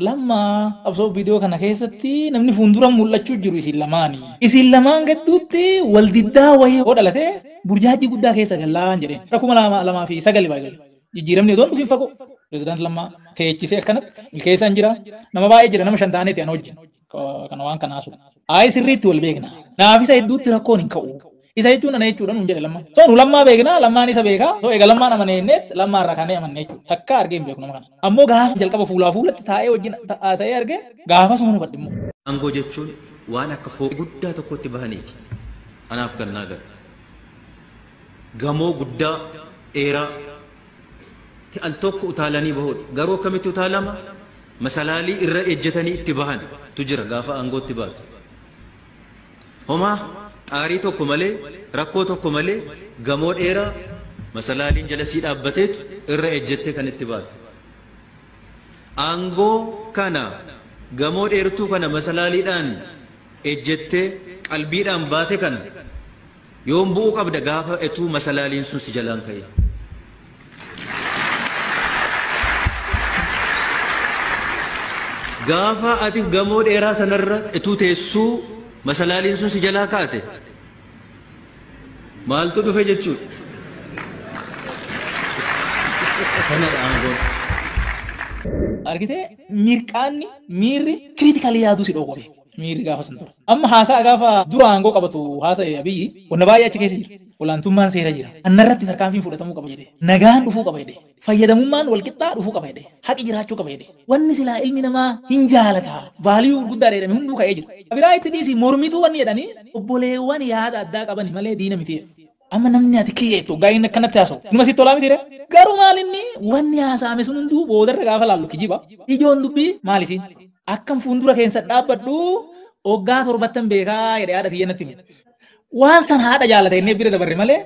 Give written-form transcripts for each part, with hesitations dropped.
Lammaa qabsoo viidiyoo kana keessatti namni fuuldura mul'achuu jiru isin lamaani. Isin lamaan gidduutti wal diddaa wayii yoo dhalate burjaajii guddaa keessa gallaan jedheen. Bara 2009 baay'ee. Jijjiiramni odoon dhufin fagoo. Pireezidaant Lammaa teechisee akkanatti milkeessaan jira. Nama baay'ee jira, nama 5 taaneeti ana wajjin. Kana waan kanaa sun. Ayi sirriitti wal beekna. Naaf isa hedduutti rakkoon hin ka'u. Isa jechuun ana jechuudha nuun jedhe Lammaan. So nu Lammaa beekna, Lammaan isa beeka. So egaa Lammaan amane jenneet Lammaa irraa kaanee amanne jechuudha. Takka argee hin beeku nama kana. Ammoo gaafa jalqaba fuulaa fuulatti taa'ee wajjin haasa'ee arge gaafa suma hubadhe immoo. Aangoo jechuun waan akka fooqii guddaa tokkotti bahaniiti. Anaaf kan naa galu. Gamoo guddaa dheeraa ti al tokko utaalanii bahuudha. Garuu akkamitti utaalama? Masalaalii irra ejjetanii itti bahan tu jira gaafa aangootti baatu. Homaa xaarii tokko malee, rakkoo tokko malee gamoo dheeraa masalaaliin jala sii dhaabbateetu irra ejjettee kan itti baatu. Aangoo kana gamoo dheertuu kana masalaaliidhaan ejjettee qalbiidhaan baate kana yoom bu'uu qabda gaafa etuu masalaaliin sun si jalaan ka'e. Gaafa ati gamoo dheeraa sanarra etuu teessuu masalaaliin sun si jalaa kaate maaltu dhufe jechuudha. Kanadha aangoon. Argitee mirqaanni miirri kiriitikaalii yaaduu si dhoowwa beeku. Miirri gaafa san ture. Amma haasaa gaafa dura aangoo qabatu haasa'e Abiyyi wanna baay'ee achi keessa jira. Olaantummaan seera jira. Annarratti tarkaanfiin fudhatamuu qaba jedhee. Nagaan dhufuu qaba jedhee. Fayyadamummaan walqixxaa dhufuu qaba jedhee. Haqi jiraachuu qaba jedhee. Wanni silaa ilmi namaa hin jaalata. Vaaliyuu gurguddaa jedhame hunduu ka'ee jira. Biraa itti dhiisi mormituu wanni jedhanii obboleewwan yaada addaa qaban malee diina miti. Amma namni ati kiyya jettu hoggaa inni akkanatti haasa'u. Inuma sitti tolaa miti ree? Garuu maal inni wanni haasa'ame sun hunduu boodarra gaafa laallu kijiba. Ijoon dubbii maal isiin? Akkam fuuldura keessan dhaabbadhu hoggaa 70 beekaa jedhee haadha tiyya natti hime. Waan san haadha jaalata jennee bira dabarre malee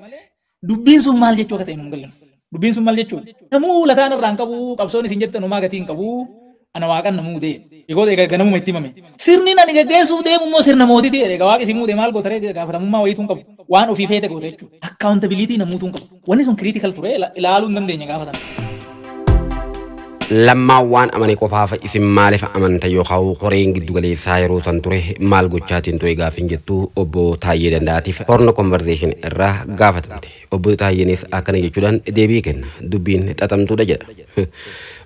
dubbiin sun maal jechuu akka ta'e nu hin galle. Dubbiin sun maal jechuudha? Namuu lataan irraa hin qabu, qabsoon isin jettan homaa gatii hin qabu, ana waaqan na muudee. Egaa egaa ganamuma itti himame. Sirni ani geggeessuuf deemu immoo sirna mootiiti jedhe. Egaa waaqi si muude maal goota ree gaafatamummaa wayiituu hin qabu. Waan ofii feete goota jechuudha. Accountability namuutuu hin qabu. Wanni sun critical ture ilaaluu hin dandeenye gaafa sana. Lammaan waan amane qofaaf isin maaliif amanta yookaan koreen giddugaleessaa yeroo san ture maal gochaatiin ture gaafiin jettu obbo Taayyee Danda'aatiif Horn Conversation irraa gaafatamte. Obbo Taayyeenis akkana jechuudhaan deebii kenna. Dubbiin xaxamtuudha jedha.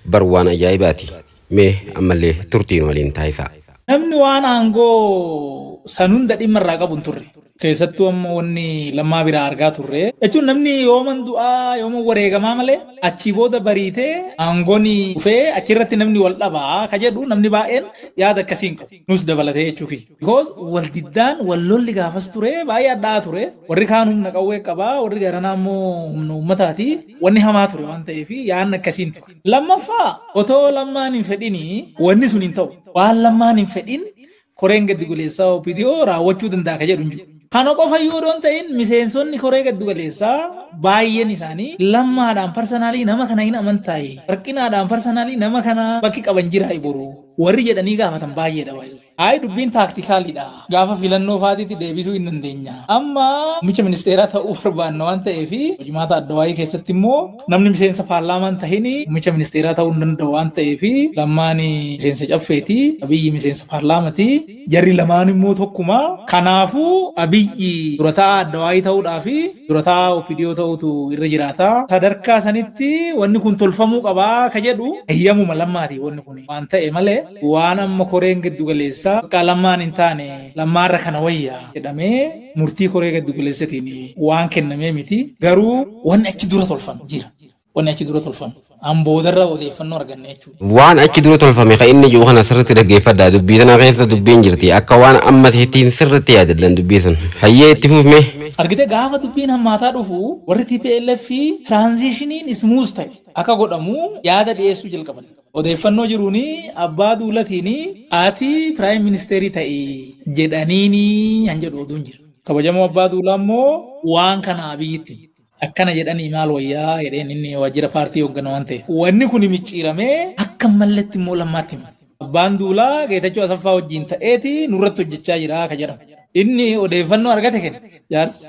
Bar waan ajaa'ibaati. Mee ammallee turtiin waliin taasisaa. Namni waan aangoo san hunda dhimma irraa qabu hin turre. Keessattuu amma wanni Lammaa biraa argaa turre. Jechuun namni yooman du'aa yooman wareegamaa malee achii booda bariitee aangoon dhufee achirratti namni wal dhabaa ka jedhu namni baay'een yaada akkasii hin qabu. Nus dabalatee jechuu kiyya. Because wal diddaan wal lolli gaafas ture baay'ee addaa ture. Warri kaan humna qawwee qabaa warri garanaa immoo humna uummataati. Wanni hamaa ture waan ta'eef yaadni akkasii hin ture. Lammaffaa otoo Lammaan hin fedhini wanni sun hin ta'u. Waan Lammaan hin fedhin koreen giddu galeessaa OPDO raawwachuu danda'a ka jedhu hin jiru. Kana qofa iyyuu odoo hin ta'in miseensonni koree giddu galeessaa baay'een isaanii Lammaadhaan personally nama kana hin amantaayi. Warqinaadhaan personally nama kana bakki qaban jira boru. Warri jedhanii gaafatan baay'eedha baay'ee. Ayi dubbiin tacticalidha. Gaafa filannoo faatiitti deebisuu hin dandeenya. Amma muummicha ministeeraa ta'uu barbaanna waan ta'eef hojimaata addawaayii keessatti immoo namni miseensa paarlaamaan tahin muummicha ministeeraa ta'uu hin danda'u waan ta'eef Lammaan miseensa caffeeti, Abiyyi miseensa paarlaamati, jarri lamaan immoo tokkuma. Kanaafuu Abiyyi durataa addawaayii ta'uudhaa fi durataa OPDO ta'utu irra jiraata. Sadarkaa sanitti wanni kun tolfamuu qabaa ka jedhu eeyyamuma Lammaati wanni kun waan ta'e malee waan amma koreen giddugaleessaa bakka Lammaan hin taane Lammaarra kana wayya jedhamee murtii koree giddugaleessatiin waan kennamee miti. Garuu wanni achi dura tolfame jira. Wanni achi dura tolfame. An boodarra odeeffannoo arganne jechuudha. Waan achi dura tolfame kan inni jiru kana sirriitti dhaggeeffadhaa. Dubbii sana keessa dubbiin jirti. Akka waan amma ta'eettiin sirriitti yaadadhan dubbii sun. Hayyee itti fufme. Argitee gaafa dubbiin hammaataa dhufu warri TPLF transitioniin smooth ta'e akka godhamu yaada dhiyeessuu jalqaban. Odeeffannoo jiruuni abbaa duulatiin ati prime ministerii ta'i jedhaniini han jedhu oduun jira. Kabajamoo abbaa duulaa immoo waan kana Abiyyitti akkana jedhanii maal wayyaa jedheen inni waajjira paartii hooggana waan ta'eef. Wanni kun micciiramee akka malletti immoo Lammaatti hima. Abbaan duulaa Geetachoo Asaffaa wajjin ta'eeti nurratti hojjechaa jira ka jedhamu. Inni odeeffannoo argate kenna jaarsi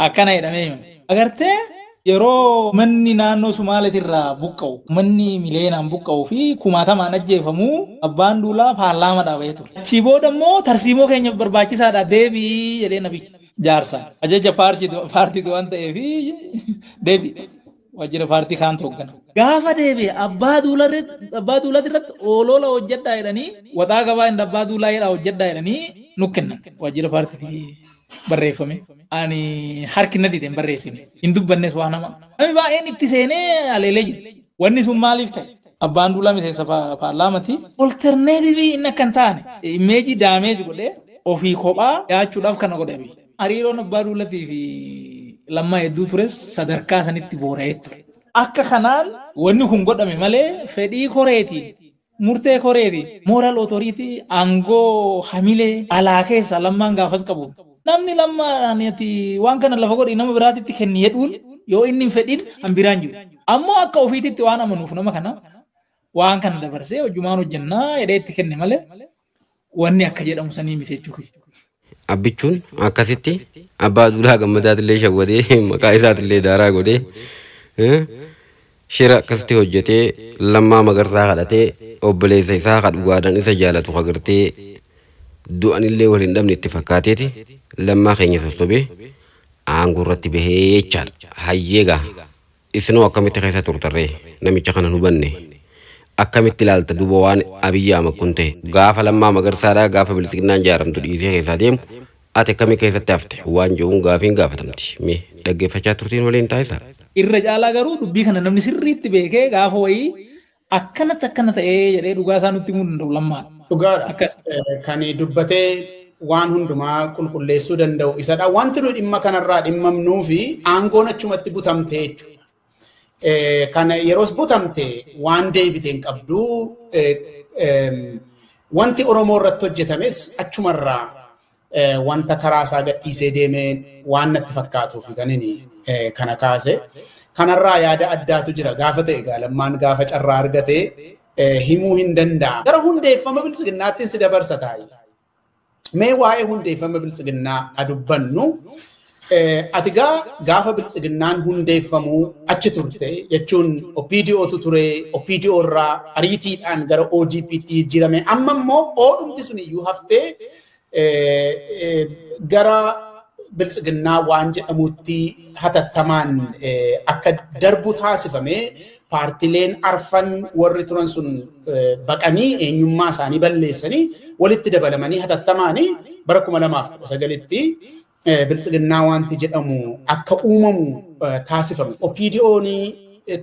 akkana jedhamee himame. Agartee Yeroo manni naannoo Sumaaleetirraa buqqa'u, manni mileenaan buqqa'uu fi kumaatamaan ajjeefamu Abbaan Duulaa paarlaamaa dhaabee ture. Achii booda immoo tarsiimoo keenyaaf barbaachisaadha deebii jedhee Nabi jaarsa. Ajaja paartiitu waan ta'eef deebii waajjira paartii kaantu hooggana. Gaafa deebi'e Abbaa Duulaa irratti oloola hojjedhaa jedhanii waxaa gabaa inni Abbaa Duulaa jedhaa hojjedhaa jedhanii nu kennan waajjira paartiitii barreeffame. Ani harki na dide hin barreessine. Hin dubbannes waan hamaa. Namni baay'een itti seenee aleelee jira. Wanni sun maaliif ta'e? Abbaan Duulaa miseensa paarlaamaati. Alternative inni akka hin taane image damage godhee ofii kophaa dhiyaachuudhaaf kana godhe. Hariiroon Abbaa Duulaatii fi Lammaa hedduu tures sadarkaa sanitti boora'ee ture. Akka kanaan wanni kun godhame malee fedhii koreetii, murtee koreetii, moral authority aangoo hamilee alaa keessa Lammaan gaafas qabu. Namni Lammaadhaan ati waan kana lafa godhi nama biraatitti kenni jedhuun yoo inni hin fedhin han biraan jiru. Ammoo akka ofiititti waan amanuuf nama kana waan kana dabarsee hojumaan hojjennaa jedhee itti kenne malee wanni akka jedhamu sanii miti jechuudha. Abbichuun akkasitti Abbaa Duulaa Gammadaatillee shawwadee maqaa isaatillee daaraa godhee shira akkasitti hojjetee Lammaa Magarsaa kadhatee obboleessa isaa ka dhugaadhaan isa jaalatu agartee du'anillee wal hin dhabne itti fakkaateeti Lammaa keenya sossobee aangoo irratti bahee jechaadha. Hayyeegaa isinoo akkamitti keessa turtarree namicha kana hubanne akkamitti ilaalta duuba waan Abiyyi Ahmad kun ta'e gaafa Lammaa Magarsaadhaa gaafa bilisiginnaan ijaaramtu dhiisee keessaa deemu ati akkamii keessatti hafte waan jedhuun gaafiin gaafatamti mee dhaggeeffachaa turtiin waliin taasisaa. Irra caalaa garuu dubbii kana namni sirriitti beekee gaafa wayii akkanatti akkana ta'ee jedhee dhugaa isaa nutti himuu danda'u Lammaadha. Dhugaadha. Kan dubbatee waan hundumaa qulqulleessuu danda'u isadha. Wanti nuyi dhimma kanarraa dhimmamnuu fi aangoon achumatti butamte jechuudha. Kana yeroos butamte waan deebite hin qabdu. Wanti Oromoo irratti hojjetames achumarraa wanta karaa isaa gadhiisee deemee waan natti fakkaatuuf kan inni kana kaase. Kanarraa yaada addaatu jira gaafa ta'e egaa Lammaan gaafa carraa argate himuu hin danda'a. Gara hundeeffama bilisiginnaatti si dabarsa taa'e. Mee waa'ee hundeeffama bilisiginnaa adubbannu. Ati gaafa bilisiginnaan hundeeffamuu achi turte jechuun OPDOtu ture, OPDO irraa ariitiidhaan gara ODP'tti jijjiirame. Amma immoo oodhumti sun iyyuu haftee gara bilisiginnaa waan jedhamutti hatattamaan akka darbu taasifame paartileen arfan warri turan sun baqanii eenyummaa isaanii balleessanii walitti dabalamanii hatattamaanii bara 2019tti bilisiginnaa wanti jedhamu akka uumamu taasifame. OPDO'n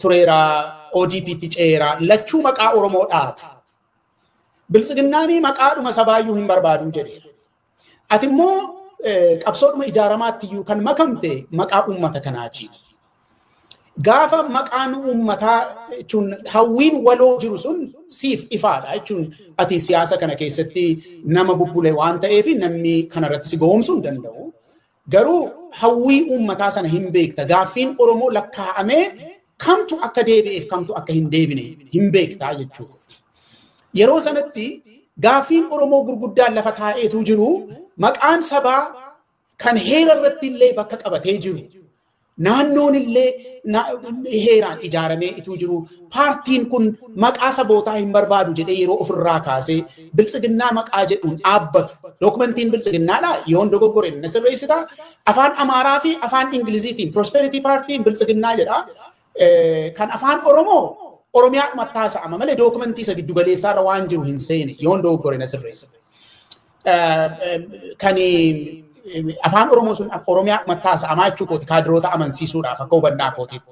tureeraa, ODP'tti ceeraa, lachuu maqaa Oromoo dhaata. Bilisiginnaanii maqaadhuma sabaayyuu hin barbaadu jedheera. Ati immoo qabsoodhuma ijaaramaatti iyyuu kan makamte maqaa uummata kanaatiin. Gaafa maqaan uummataa jechuun hawwiin waloo jiru sun siif ifaadha jechuun ati siyaasa kana keessatti nama bubbule waan ta'eef namni kanarratti si gowwoomsuu hin danda'u. Garuu hawwii uummataa sana hin beekta. Gaaffiin Oromoo lakkaa'amee kamtu akka deebi'eef kamtu akka hin deebine hin beektaa jechuudha. Yeroo sanatti gaaffiin Oromoo gurguddaan lafa taa'eetu jiru maqaan sabaa kan heera irratti illee bakka qabatee jiru. Naannoon illee heeraan ijaaramee ituu jiru. Paartiin kun maqaa sabootaa hin barbaadu jedhee yeroo ofirraa kaasee bilisiginnaa maqaa jedhuun dhaabbatu. Dookumentiin bilisiginnaadha yoon dogoggore na sirreessita. Afaan Amaaraa fi afaan Ingiliziitiin Prosperity Paartiin bilisiginnaa jedha. Kan afaan Oromoo Oromiyaadhumatti haasa'ama malee dookumentii isa giddu galeessaarra waan jiru hin seene yoon dogoggore na sirreessita. Kan afaan Oromoo sun Oromiyaadhumatti haasa'amaa jechuu kooti kaadiroota amansiisuudhaaf akka hubannaa kootiitti.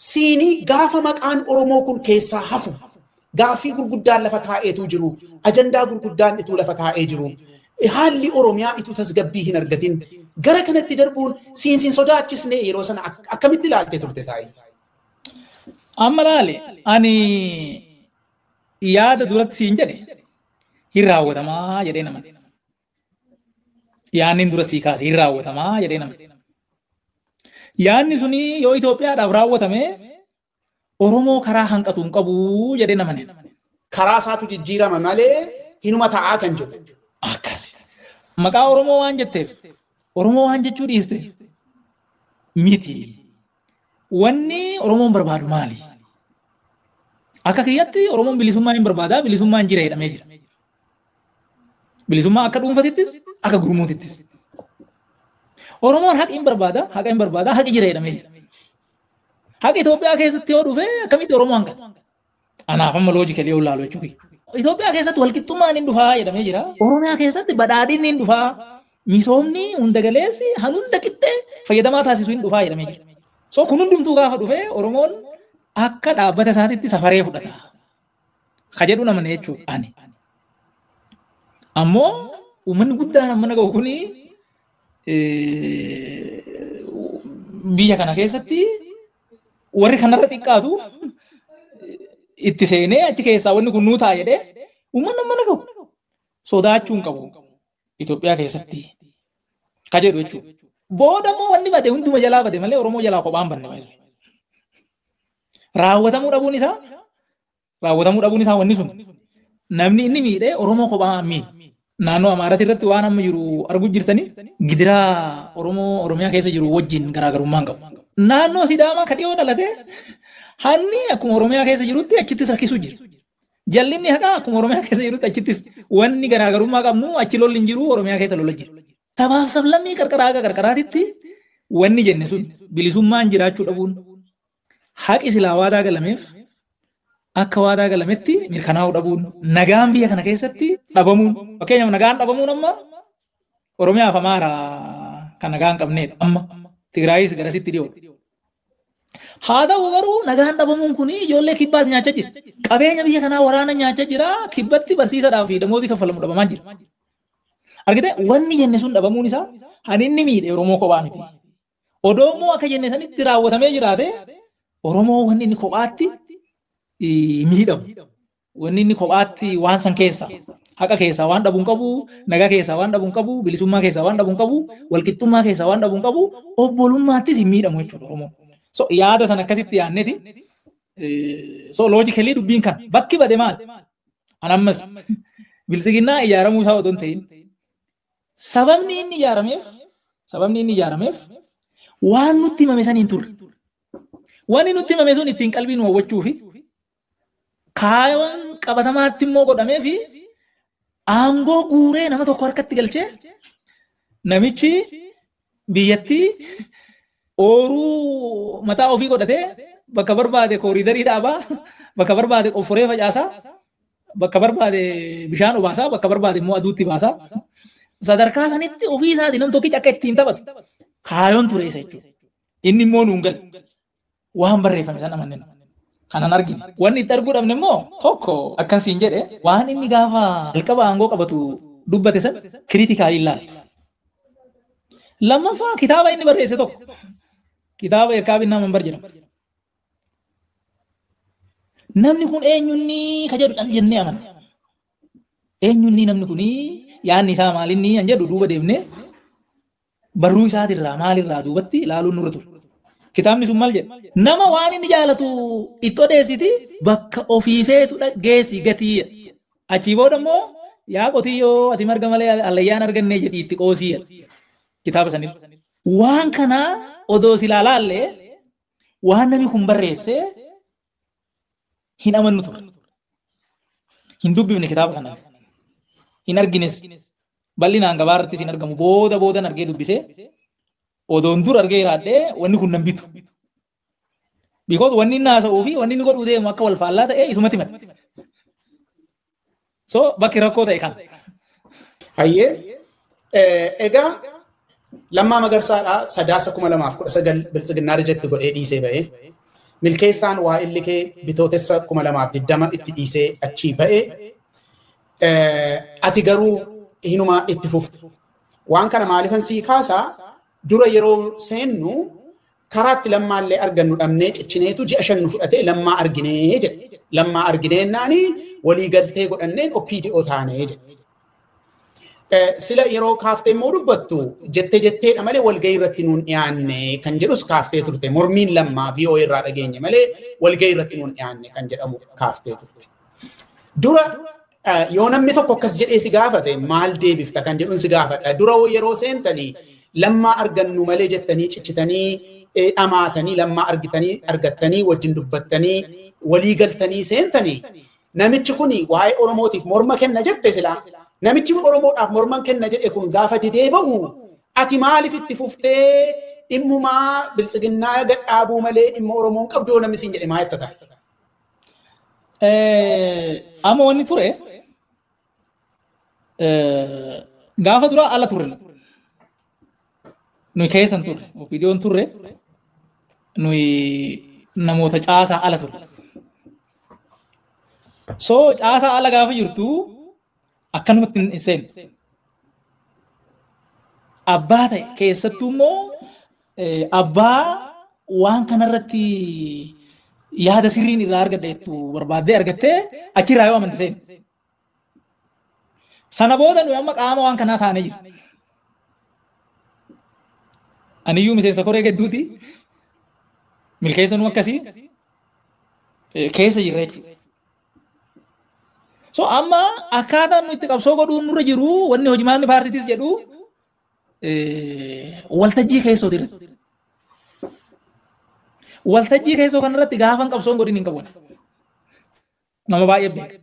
Siinii gaafa maqaan Oromoo kun keessaa hafu gaaffii gurguddaan lafa taa'eetu jiru ajandaa gurguddaan ituu lafa taa'ee jiru haalli Oromiyaa ituu tasgabbii hin argatin gara kanatti darbuun siinsiin sodaachisne yeroo sana akkamitti ilaalte turte taa'ee? Amma laale ani yaada duratti siin jedhe hin raawwatamaa jedhee nama. Yaanni dura sii kaase hin raawwatamaa jedhee nama. Yaanni suni yoo Itoophiyaadhaaf raawwatame Oromoo karaa hanqatu hin qabu jedhee nama. Karaa isaatu jijjiirama malee hinuma ta'aa kan jedhu. Akkasi. Maqaa Oromoo waan jetteef Oromoo waan jechuu dhiiste miti. Wanni Oromoon barbaadu maali? Akka kiyyatti Oromoon bilisummaa hin barbaada, bilisummaan jira jedhamee jira. Bilisummaa akka dhuunfatittis, akka gurmuutittis. Oromoon haqa hin barbaada, haqa hin barbaada, haqi jira jedhamee jira. Haqi Itoophiyaa keessatti yoo dhufe akkamitti Oromoo hanqata? Anaaf amma loojikali yoo ilaalu jechuudha. Itoophiyaa keessatti walqixxummaan hin dhufaa jedhamee jira. Oromiyaa keessatti badhaadhinni hin dhufaa. Misoomni hunda galeessi hunda qixxee fayyadamaa taasisu hin dhufaa jedhamee jira. So kun hundumtuu gaafa dhufe Oromoon akka dhaabbata isaatitti safaree fudhata. Ka jedhu namani jechuudha ani. Ammoo uummanni guddaan amma naga'u kuni biyya kana keessatti warri kanarra xiqqaatu itti seenee achi keessaa wanni kun nuu ta'a jedhee uummanni amma naga'u sodaachuu hin qabu Itoophiyaa keessatti ka jedhu jechuudha. Booda immoo wanni bade hunduma jalaa bade malee Oromoo jalaa kophaan banne baay'ee. Raawwatamuu dhabuun isaa wanni sun namni inni miidhee Oromoo kophaa miidhe. Naannoo Amaaraati irratti waan amma jiru arguu jirtanii gidiraa Oromoo Oromiyaa keessa jiru wajjin garaagarummaa hin qabu. Naannoo Sidaamaa ka dhiyoo dhalate hanni akkuma Oromiyaa keessa jirutti achittis rakkisuu jira. Jallinni haqaa akkuma Oromiyaa keessa jirutti achittis wanni garaagarummaa qabnu achi lolli hin jiru Oromiyaa keessa lola jira. Sabaaf sablammii qarqaraa haga qarqaraatitti wanni jenne sun bilisummaan jiraachuu dhabuun haqi silaa waadaa galameef akka waadaa galametti mirkanaa'uu dhabuun nagaan biyya kana keessatti dhabamuun fakkeenyaaf nagaan dhabamuun amma Oromiyaaf Amaaraa kan nagaan qabneedha amma Tigraayis garasitti dhiyoo. Haa ta'u garuu nagaan dhabamuun kun ijoollee kibbaas nyaachaa jira. Qabeenya biyya kanaa waraana nyaachaa jira. Kibbatti barsiisaadhaaf fi damoozii kaffalamu dhabamaa jira. Argite wanni jenne sun dhabamuun isaa han inni miidhe Oromoo kophaa miti. Odoo immoo akka jenne sanitti raawwatamee jiraate Oromoo wanni inni kophaatti miidhamu. Wanni inni kophaatti waan san keessa haqa keessaa waan dhabuun qabu, nagaa keessaa waan dhabuun qabu, bilisummaa keessaa waan dhabuun qabu, walqixxummaa keessaa waan dhabuun qabu, obbolummaattis hin miidhamu jechuudha Oromoon. So yaada san akkasitti yaadneeti. So loojikali dubbiin kan bakki bade maal? An ammas bilisiginnaa ijaaramuu isaa otoo hin ta'in sababni inni ijaarameef waan nutti himame san hin turre. Wanni nutti himame sun ittiin qalbii nu hawwachuu fi kaayoon qabatamaatti immoo godhamee fi aangoo guuree nama tokko harkatti galchee namichi biyyattii ooruu mataa ofii godhatee bakka barbaade kooriidarii dhaabaa, bakka barbaade qofforee facaasaa, bakka barbaade bishaan obaasaa, bakka barbaade immoo aduutti baasaa. Sadarkaa sanitti ofii isaatii nam tokkichi akka ittiin taphatu kaayoon ture isa jechuudha. Inni immoo nuun gale waan barreeffame san amanneen kanan argine. Wanni itti arguu dhabne immoo tokko akkan siin jedhe waan inni gaafa jalqaba aangoo qabatu dubbate san kiriitikaalii ilaala. Lammaffaa kitaaba inni barreesse tokko kitaaba Erkaabinnaa Manbar jedhama. Namni kun eenyunni ka jedhu cal jennee amanna. Eenyunni namni kuni yaadni isaa maalinni an jedhu duuba deemnee barruu isaatirraa maalirraa duubatti ilaaluun nurra ture. Kitaabni sun maal jedha? Nama waan inni jaalatu itti odeessiti bakka ofii feetu geessi gatii. Achii booda immoo yaa qotiyyoo ati marga malee allayyaan argannee jedhii itti qoosii kitaaba sanirra. Waan kanaa odoo silaa laallee waan namni kun barreesse hin amannu ture. Hin dubbifne kitaaba kana. Hin argines. Bal'inaan gabaa irrattis hin argamu. Booda boodan argee dubbisee odoon dur argee jiraadhee wanni kun nan bitu. Because wanni inni haasa'uu fi wanni inni godhuu deemu akka wal faallaa ta'e isumatti mata. So bakki rakkoo ta'e kana. Hayyee egaa Lammaa Magarsaadhaa sadaasa 2019 bilisiginnaa rijetti godhee dhiisee ba'ee milkeessaan waa illikee bitootessa 2020 itti dhiisee achii ba'ee ati garuu hinuma itti fufte. Waan kana maalifan sii kaasaa dura yeroo seennu karaatti lammaallee argannu dhabnee ciccineetu ji'a 5 nu fudhatee lammaa arginee jedhe. Lammaa arginee naani walii galtee godhanneen OPDO taanee jedhe. Sila yeroo kaaftee immoo dubbattu jettee jetteedha malee walgahii irratti nuun dhiyaanne kan jedhus kaaftee turte. Mormiin lammaa VOA irraa dhageenye malee walgahii irratti nuun dhiyaanne kan jedhamu kaaftee turte. Dura yoo namni tokko akkas jedhee si gaafate maal deebifta kan jedhuun si gaafadha. Dura yeroo seentanii Lammaa argannu malee jettanii cichitanii dhamaatanii Lammaa argitanii argattanii wajjin dubbattanii walii galtanii seentanii namichi kuni waa'ee Oromootiif morma kenna jette silaa namichi Oromoodhaaf morma kenna jedhe kun gaafa didee ba'u ati maaliif itti fuftee dhimmumaa biltsiginnaa gadhaabuu malee dhimma Oromoon qabdu yoo namni siin jedhe maa jetta taa'e? Amma wanni ture gaafa dura ala turre nuyi keessan turre OPDO'n turre nuyi namoota caasaa ala turre. So caasaa ala gaafa jirtu akkanumatti hin seenne. Abbaa ta'e keessattuu immoo abbaa waan kanarratti yaada sirriin irraa argadha jettu barbaaddee argattee achirraa yoo amante seenne. Sana booda nuyi amma qaama waan kanaa taanee jira. Aniyyuu miseensa koree gidduuti. Milkeessa nu akkasii keessa jirra jechuudha. So amma akkaataan nu itti qabsoo godhuun nurra jiru wanni hojimaanni paartiitis jedhu waltajjii keessooti irratti. Waltajjii keessoo kanarratti gaafan qabsoon godhin hin qabu. Nama baay'ee beeka.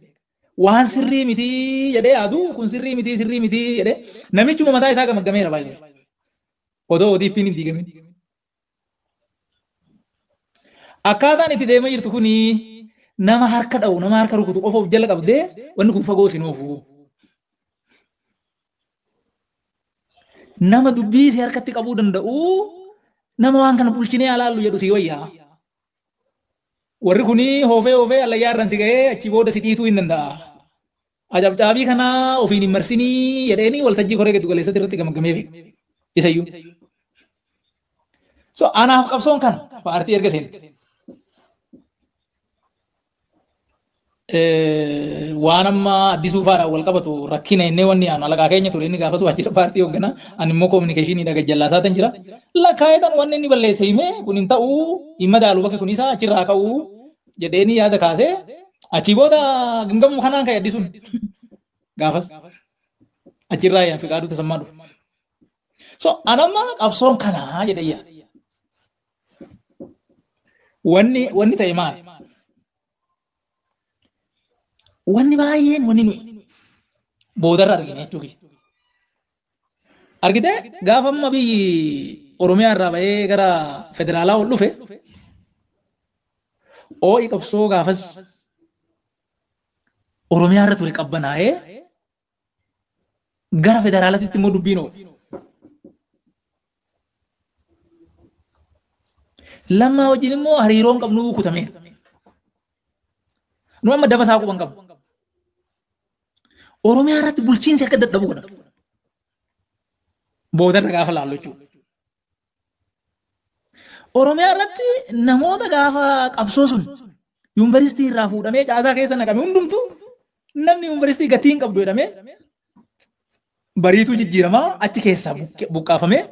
Waan sirrii mitii jedhee yaadu kun sirrii mitii jedhee namichuma mataa isaa gamaggameera baay'ee. Odoo ODP'n hin diigamin. Akkaataan itti deemaa jirtu kuni nama harka dha'u nama harka rukutu qofa of jala qabdee wanni kun fagoo sin oofu. Nama dubbii si harkatti qabuu danda'u nama waan kana bulchinee alaallu jedhu si wayyaa. Warri kuni hoofee hoofee allayyaa irraan si ga'ee achi booda si dhiituu hin danda'a. Ajabcaabii kana ofiin hin marsinii jedheeni waltajjii koree giddu galeessatti irratti gamaggamee beeka. Isayyuu. So anaaf qabsoon kana paartii erga seente. Waan amma Addisuu faadhaan wal qabatu rakkina inni wanni yaanu alaqaa keenya ture inni gaafas waajjira paartii hoogganaa ani immoo koominikeeshiniidha gajjallaa isaatiin jira. Lakkaa'eetan wanni inni balleesse himee kun hin ta'uu hin madaalu bakki kun isaa achirraa ka'uu jedheeni yaada kaasee achii booda gamgamuu kanaan ka'e Addisuun gaafas achirraa yaan Fiqaaduu Tasammaa dhufe. So anamma qabsoon kanaa jedhee yaada. Wanni ta'e maali? Wanni baay'een wanni nuyi boodarra argine jechuudha. Argitee gaafa amma biyyi Oromiyaa irraa ba'ee gara federaalaa ol dhufe oo'i qabsoo gaafas Oromiyaa irra ture qabbanaa'ee gara federaalaatti immoo dubbiin oo'e. Lammaa wajjin immoo hariiroon qabnu kutameera. Nu amma daba isaa quban qabnu. Oromiyaa irratti bulchiinsi akka dadhabu godha. Boodarra gaafa laallu jechuudha. Oromiyaa irratti namoota gaafa qabsoo sun yuunivarsiitii irraa fuudhamee caasaa keessa naqame hundumtuu namni yuunivarsiitii gatii hin qabdu jedhamee bariituu jijjiiramaa achi keessaa buqqaafamee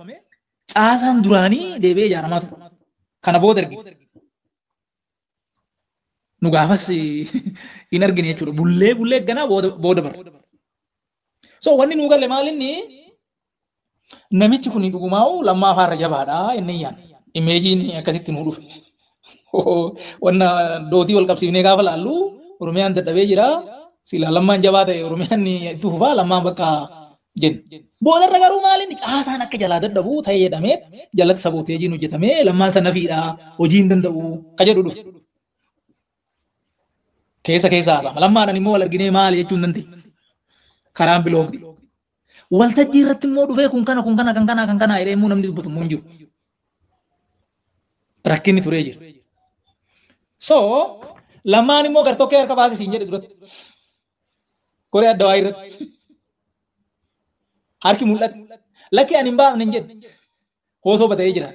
caasaan duraanii deebi'ee ijaaramaa ture. Kana booda argine. Nu gaafas hin argine jechuudha. Bullee bullee ganaa booda bara. So wanni nu galle maal inni namichi kun dhugumaa'u Lammaa afaarra jabaadha inni yaadne. Imeejiin akkasitti nu dhufe. Wanna dootii wal qabsiifnee gaafa laallu Oromiyaan dadhabee jira. Sila Lammaan jabaa ta'e Oromiyaan itti fufaa Lammaan bakka jenna. Boodarra garuu maal inni caasaan akka jalaa dadhabu ta'ee jedhamee jalatti sabooteejiin hojjetamee Lammaan sana fiidha hojii hin danda'u ka jedhu dhufe. Keessa keessa haasa'ama. Lammaadhaan immoo wal arginee maali jechuu hin dandeenye. Karaan biloogdi. Waltajjii irratti immoo dhufee kun kana kun kana kan kana kan kana jedhee immoo namni dubbatu immoo hin jiru. Rakkinni turee jira. So Lammaan immoo gartokkee harka baasee siin jedhe duratti. Koree adda waayii irratti. Harki mul'ate. Lakki ani hin baafne hin jedhe. Hoosoo bata'ee jira.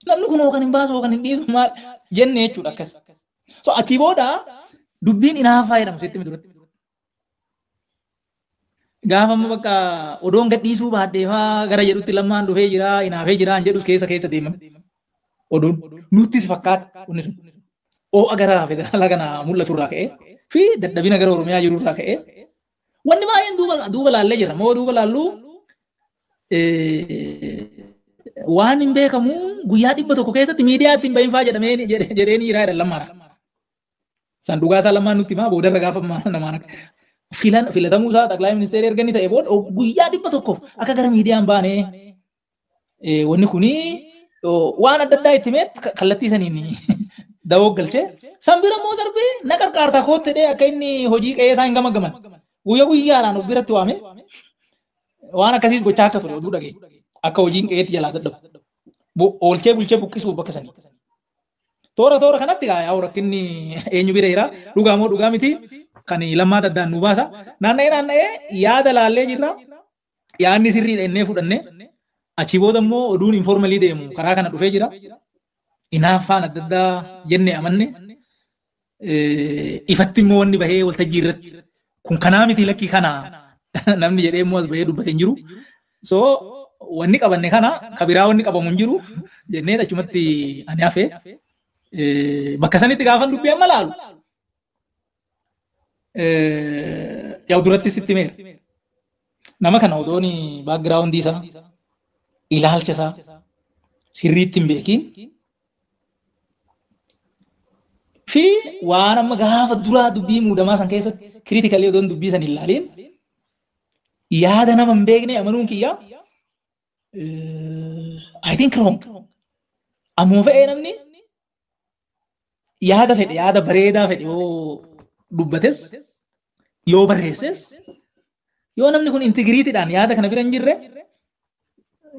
Namni kun hoo kan hin baasu hoo kan hin dhiisu maal jenne jechuudha akkas. So achii booda dubbiin inaafaa jedhamu sitti himi duratti. Gaafa amma bakka odoon gadhiisuu baadhee faa gara jedhutti Lammaan dhufee jira inaafee jira hin jedhus keessa keessa deemame. Oduun nuttis fakkaata wanni sun. Oo'a gara federaalaa kana mul'atu irraa ka'ee fi dadhabina gara Oromiyaa jiru irraa ka'ee wanni baay'een duuba laallee jira. Moo duuba laalluu Waan hin beekamu guyyaa 100 keessatti miidiyaatti hin bahin faa jedhamee jedhee ni jira Lammaadha. San dhugaa isaa Lammaan nutti himaa boodarra gaafa namaan akka filatamuu isaa xaqlaa ministeera erga inni ta'e booda guyyaa 100 akka gara miidiyaan baanee wanni kuni waan adda addaa itti himee kallattii saniin dawoo galchee san bira immoo darbee na qarqaartaa kootti jedhee akka inni hojii qe'ee isaa hin gamaggaman guyyaa guyyaadhaan of biratti waame waan akkasiis gochaa akka ture oduu dhagee akka hojiin qe'eetti jalaa dadhabu oolchee bulchee buqqisuuf bakka sanii. Toora toora kanatti yaa rakkinni eenyu bira jira dhugaa moo dhugaa miti kan Lammaa addaan nu baasa. Naanna'ee naanna'ee yaada laallee jirra yaadni sirriidha innee fudhanne achii booda immoo oduun informalii deemu karaa kana dhufee jira. Inaaffaan adda addaa jennee amanne ifatti immoo wanni bahee waltajjii irratti kun kanaa miti lakkii kana namni jedhee immoo as bahee dubbatee hin jiru. So wanni qabanne kana kabiraa wanni qabamu hin jiru jennee achumatti ani hafee bakka sanitti gaafan dubbii amma laalu. Yaa duratti sitti meera. Nama kana odoon background isaa ilaalcha isaa sirriitti hin beekiin fi waan amma gaafa duraa dubbii muudamaa san keessatti critically odoon dubbii san hin laaliin yaada nama hin beekne amanuun kiyya I think wrong. Ammoo fe'ee namni yaada fedhe yaada bareedaa fedhe yoo dubbates yoo barreesses yoo namni kun integriitiidhaan yaada kana bira hin jirre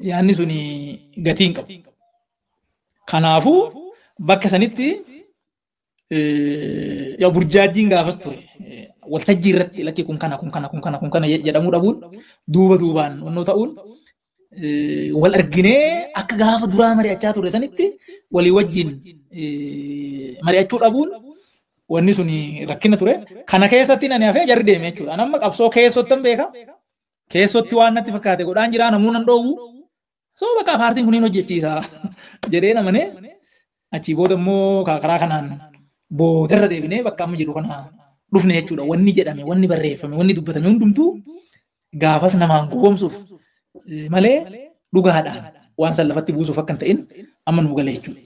yaadni suni gatii hin qabu. Kanaafuu bakka sanitti yaa burjaajjiin gaafas ture waltajjii irratti lakki kun kana kun kana kun kana kun kana jedhamuu dhabuun duuba duubaan wannoo ta'uun wal arginee akka gaafa duraa mari'achaa ture sanitti walii wajjin mari'achuu dhabuun wanni suni rakkina ture. Kana keessatti ani hafee jarri deeme jechuudha. Ani amma qabsoo keessottan beeka. Keessotti waan natti fakkaate godhaan jira namuu nan dhoowwu. So bakka paartiin kun hin hojjechiisa jedhee namanee achii booda immoo karaa kanaan boodarra deebinee bakka amma jiru kana dhufne jechuudha. Wanni jedhame, wanni barreeffame, wanni dubbatame hundumtuu gaafas namaan gowwoomsuuf malee dhugaadhaan waan san lafatti buusuuf akka hin ta'in amma nuu gale jechuudha.